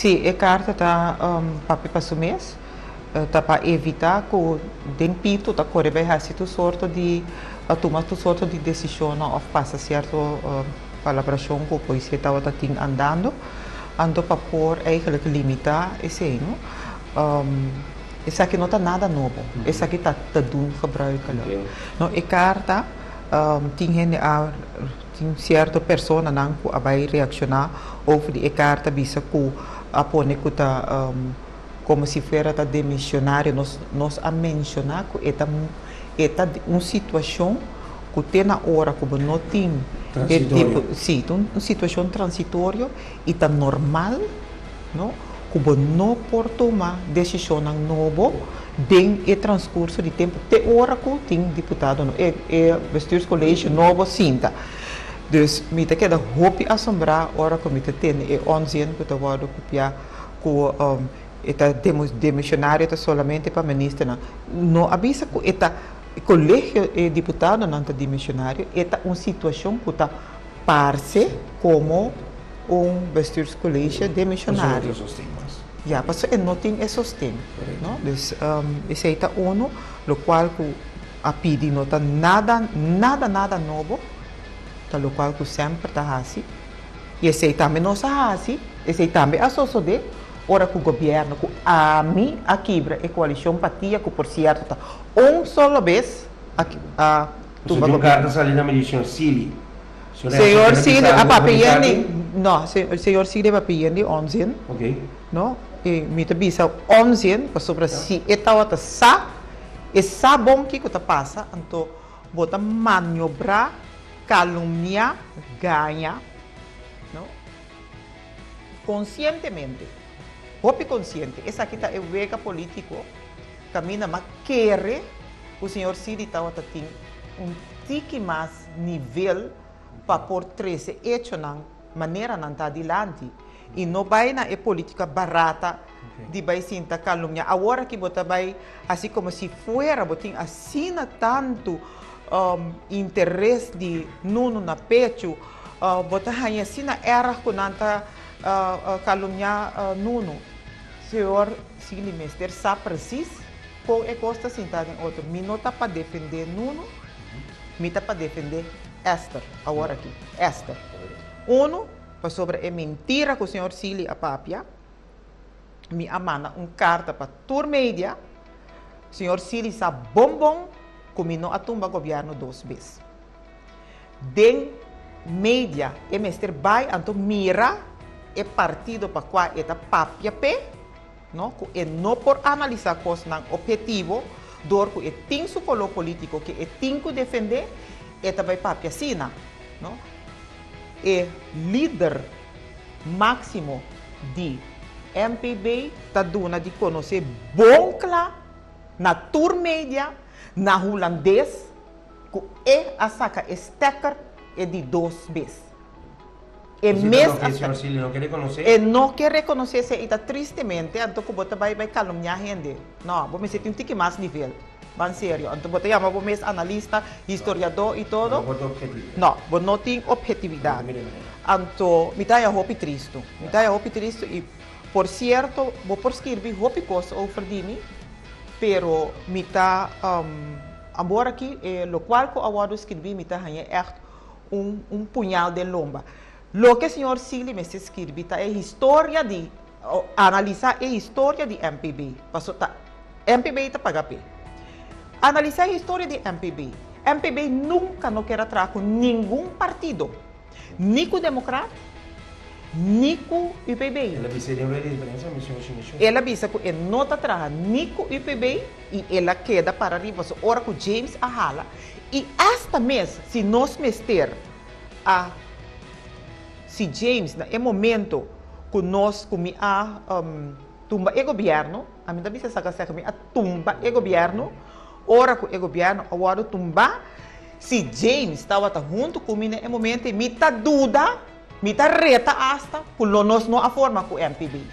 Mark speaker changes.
Speaker 1: Si, e karta ta papia pa su mes, ta pa evitá ku den pito ta kore bai hasi tur sorto di, tuma tur sorto di desishonnan òf pasa sierto palabrashon ku polisía tabata tin andando, anto pa por eigenlijk limitá esei, no. Esaki no ta nada nobo, esaki ta te doen gebruikelijk. No, e karta tin hende a. Tin sierto personanan ku a bai reakshoná over di e karta bisa ku a pone ku ta komo si fuera ta demisionario. Nos nos a menshoná ku e ta e ta un situashon ku te na ora ku bo no tin e tipo si ta un situashon transitorio i ta normal no ku bo no por tuma desishonnan nobo den e transkurso di tempu te ora ku tin diputado no e e bestuurscollege nobo sinta. Dus mi ta keda hopi asombrá ora ku mi ta tende e onzin ku ta wòrdu kopiá ku e ta demisionario ta solamente pa ministernan. No a bisa ku e ta kolegio e diputadonan ta demisionario, e ta un situashon ku ta parse komo un bestuurscollege demisionario. Ya, pasobra e no tin e sosten, no? Dus esei ta uno, lokual ku a pidi no ta nada, nada, nada nobo, ta lokual ku semper ta hasi. I esei tambe nos a hasi, esei tambe a sosodé ora ku gobièrnu ku ami a kibra e koalishon patia ku por sierto ta un solo bes a tumba gobièrnu. Señor Sili a papia di, no, señor Sili a papia di onzin, no, y mi ta bisa onzin pasobra si e tawata sa, e sa bon kico ta pasa, anto bo ta maniobra, calumnia, gaña, no, conscientemente, hopi consciente, esaki ta e wega politico caminda ma kere cu señor Sili tawata tin un tiki mas. Nivel pa por trece echonan manera nan ta dilanti y no bay na e politica barata di bay sinta calumnia. Awor aki bo ta bay haci como si fuera bo tin asina tanto interes di Nunu na pecho, bo ta haña asina erg cu nan ta calumnia Nunu. Señor Sili mester sa precies con e cos ta sinta den otro. Mi no ta pa defende Nunu. Mi ta pa defendé Esther awor aki. Esther. Unu, pasobra e mentira ku señor Sealy a papia, mi a manda un karta pa tur media, señor Sealy sa bon bon ku mi no a tumba gobièrnu dos bes. Den media e mester bai anto mira e partido pa kua e ta papia p'e, No, ku e no por analisá kosnan ophetivo dor ku e tin su koló polítiko ke e tin ku defendé, e ta bai papia asina. No, e lider máksimo di MPB ta duna di konosé bon kla na tur media, na hulandes, ku e a saka e stekker e di dos bes. E mes a sa. E no ke rekonosé esei i ta tristemente anto ku bo ta bai bai kalumniá hende. No, bo mester tin un tiki mas nivel. Ban serio. Anto bo ta yama bo mes analista, historiadó i todo. No, bo no tin ophetividat. Anto mi ta haña hopi tristu. Mi ta haña hopi tristu i por sierto bo por skirbi hopi kos over di mi, pero mi ta awor aki e lokual ku a wòrdu skirbi mi ta haña ègt un un puñal den lomba. Loke señor Sealy mester skirbi ta e historia di, analisá e historia di MPB, paso ta MPB ta paga p'e. Analisá e historia di MPB. MPB nunka no ker a traha ku ningun partido, ni ku Demokrat, ni ku UPB.
Speaker 2: El a bisa den rueda di prensa, mi señor Shimicho.
Speaker 1: El a bisa ku e no ta traha ni ku UPB i el a keda para riba paso ora ku James a hala, I asta mes si nos mester a si James na e momento ku nos ku mi a tumba e gobièrnu, ami ta bisa saka seka mi a tumba e gobièrnu, ora ku e gobièrnu a wòrdu tumbá, si James tabata huntu ku mi na e momento ei mi ta duda, mi ta reta asta ku lo nos no a forma ku MPB.